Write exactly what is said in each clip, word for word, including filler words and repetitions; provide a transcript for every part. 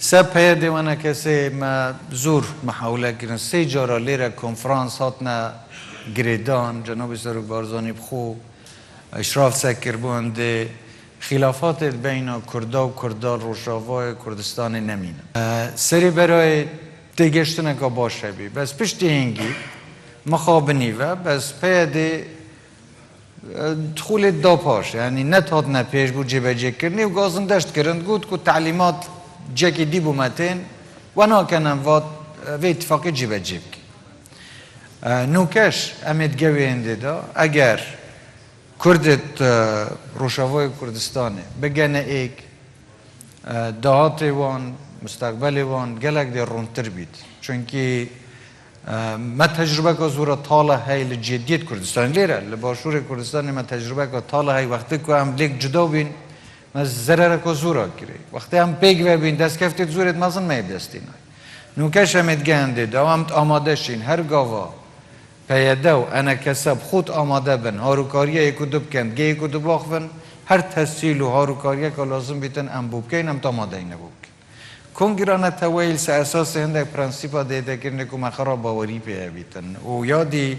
Ser PYDê û ENKSê me zor mihawile kirin. Sê cara lêre konferans hatine girêdan, Cenabê Serok Barzanî bi xwe îşraf ser kir, bo hindê xîlafatê di beyna Kurda û Kurda li Rojavayê Kurdistanê nemîne. E, serê berayê têgeştineka baş hebî. Bes piştî hingî mixabinî ve, bes PYDê, e, dixûlê da paş, yanî net hatine pêş bo cêbecêkirinê û gazin deşt kirin, got ku telîmat cekê dî bo me tên, we nakin em va, e, vê îtifaqê cîbecî bikin. E, nûkeş em ê digewê hindê de, eger Kurdê, e, Rojavayê Kurdistanê bigene êk, e, dahatê wan, mustaqbelê wan gelek dê rûntir bît. Çunkî, e, me tecrubeka zora tala hey li cêdiyêt Kurdistanê. Lêre li başûrê Kurdistanê me tecrubeka tala hey, wextê ku em lêk cuda bîn, me zerereka zora kirê. Wextê em pêk ve bîn, destkeftê zorêt mezin me yê destînay. Nûkeş em ê digehên dê de, em amade şîn her gava PYD û ENKS bi xwe amade bin, harûkariya yek û du bikin, digê yek û du biaxivin, her tesîl û harûkariyeka lazim bîtin em bo bikeyn, em amadeyî ne bo bikin. Kongira neteweyî li ser esasê hindek prensîpa dêdekirinê ku me xera bawerî pê hebîtin û ya dî,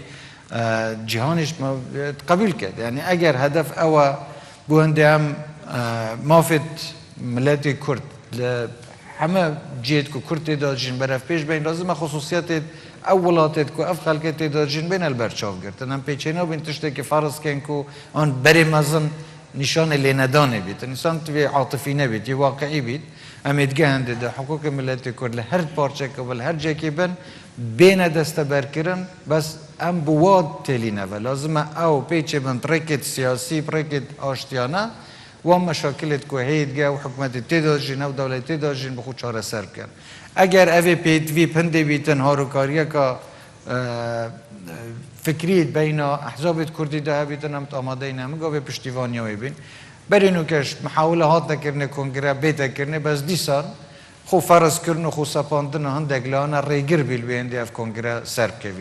e, cîhanê ji me, e, qebûl ket. Yanî eger hedef ew e, bo hindê em, e, mafêt miletê Kurd li heme cihêt ku Kurd tê de dijîn berevpêş bên, lazim e xusûsiyetê ew welatê ku ev xelkê tê de dijîn bêne li ber çav girtin. Em pêçê nabîn tiştekî ferz kên ku an berê mezin nîşanê lênedanê bît. Însan divê atifî nebît, yê waqiî bît. Em ê digehên dê de hiqûqê miletê Kurd li her parçeke ve, li her cekê bin, bêne desteberkirin, bes em bi wa têlî neve. Lazim e ew pêçê bin bi rêkêt siyasî, bi rêkêt aştiyane, wan meşakilêt ku heye dige ew hikûmetê tê de dijîn, ew dewletê tê de dijîn bi xwe çareser bikin. Eger evê pêtivî bi hindê bîtin, harûkariyeka, e, fikrî beyna ehzabêt Kurdî de hebîtin, em amadeyî ne, em gavê piştîvaniya wê bîn. Berê nûkeş mihawile hatine kirinê kongre bête kirinê, bes dîsan xwe ferz kirin û xwe sepandina hindek lane rêgir bî li wê hindê ev kongre ser bikevî.